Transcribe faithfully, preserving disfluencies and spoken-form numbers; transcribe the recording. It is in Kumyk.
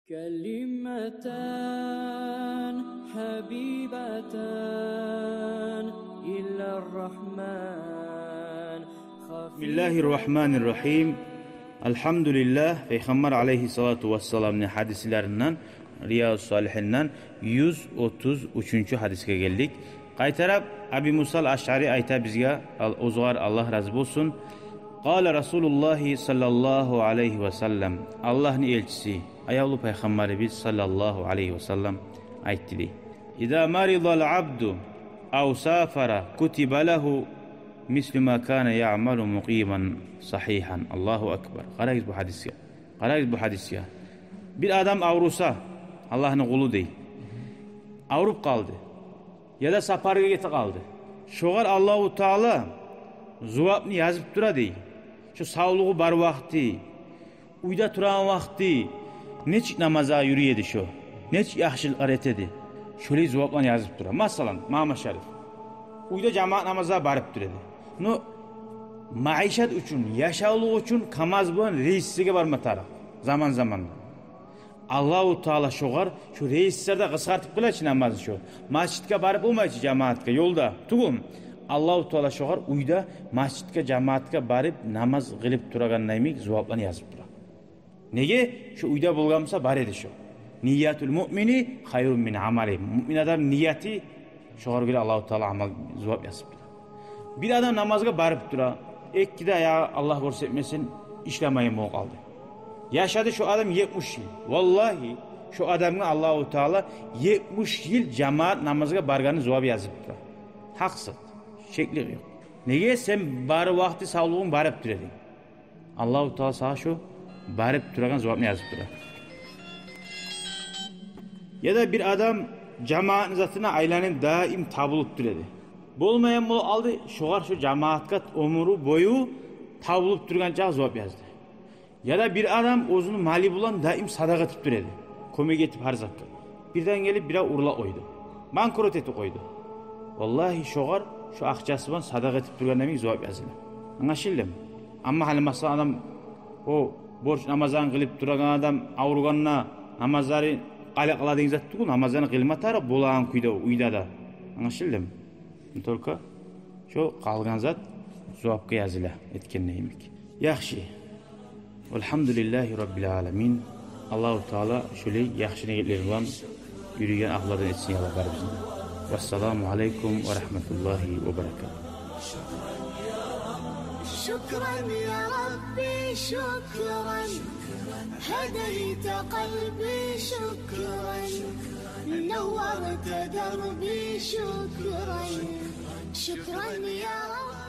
كلمتان حبيبتان إلى الرحمن. بسم الله الرحمن الرحيم. Алгьамдулиллагь, Пайхаммар алайгьиссалату вассаламны гьадислеринден, Риязу Салигьинден юз отуз уьчюнчю гьадисге гелдик. Къайтарып Аби Муса ал-Ашъари айта бизге, ал-, огъар Аллагь рази болсун: قال رسول الله صلى الله عليه وسلم, Аллагьны элчиси, аявлу Пайхаммарыбыз саллаллагьу алайгьи ва саллам айтды дей: إذا مرض العبد أو سافر كتب له مثل ما كان يعمل مقيما صحيحا. Аллагьу акбар. Къарагъыз бу гьадисге. Къарагъыз бу гьадисге. Бир адам авруса, Аллагьны къулу дей, авруп къалды, яда сапаргъа гете къалды, шогъар Аллагьу Таала зувапны язып тура дей. Шо савлугъу бар вакъти, уьйде турагъан вакъти нечик намазгъа юрюй эди шо, нечик яхшылыкълар эте эди, шолай зувапланы язып тура. Масала, Мама Шариф уьйде жамаат намазгъа барып тура эди. Но маишат учун, яшавлукъ учун КамАЗ булан рейсге барма тарыкъ заман-заманда. Аллагьу Таала шогъар шо рейслерде къысгъартып къыла чы намазны шо. Межитге барып болмай чы жамаатгъа, ёлда тюгюл. Аллагьу Таала шогъар уьйде межитге, жамаатгъа барып намаз къылып турагъанда йимик зувапланы язып тура. Неге? Шо уьйде болгъан буса, бар эди шо. نية المؤمن خير من عمله. Муъмин адамны нияты, шогъар гёре Аллагьу Таала амал, зувап язып тура. Бир адам намазгъа барып тура, эки де аягъы, Аллагь гёрсетмесин, ишлемейген болуп къалды. Яшады шо адам етмиш йыл. Валлагьи, шо адамгъа Аллагьу Таала етмиш йыл жамаат намазгъа баргъанны зувабы язып тура. Гьакъ зат, шеклик ёкъ. Неге? Сен бар вакъти савлугъунг барып тура эдинг. Аллагьу Таала сагъа шо барып турагъан зувапны язып тура. Яда бир адам жамаатны затына айланып, даим табулуп тура эди. Болмайгъан болуп къалды, шогъар шо жамаатгъа оьмюрю бою табулуп тургъан чакъы зувап язды. Яда бир адам оьзюню малы булан даим садакъа этип тура эди, кёмек этип гьар затгъа. Бирден гелип бирев урлап къойду, банкрот этип къойду. Валлагьи, шогъар шо акъчасы булан садакъа этип тургъанда йимик зувап языла. Англашылдымы? Амма гьали, масала, адам, о борч намазларын къылып турагъан адам авругъанда намазлары къала-къала деген зат тюгюл, намазларын къылма тарыкъ болагъан кюйде уьйде де. Англашылдымы? Только шо къалгъан зат зувапгъа языла, этгенде йимик. Яхшы. والحمد لله رب العالمين. Аллагьу Таала шолай яхшы ниетлер булан юрюйген агьлюлерден этсин, я Аллагь, барыбызны да. والسلام عليكم ورحمة الله وبركاته. شكرا يا ربي، شكرا. هديت قلبي، شكرا. نورت دربي، شكرا. شكرا يا رب.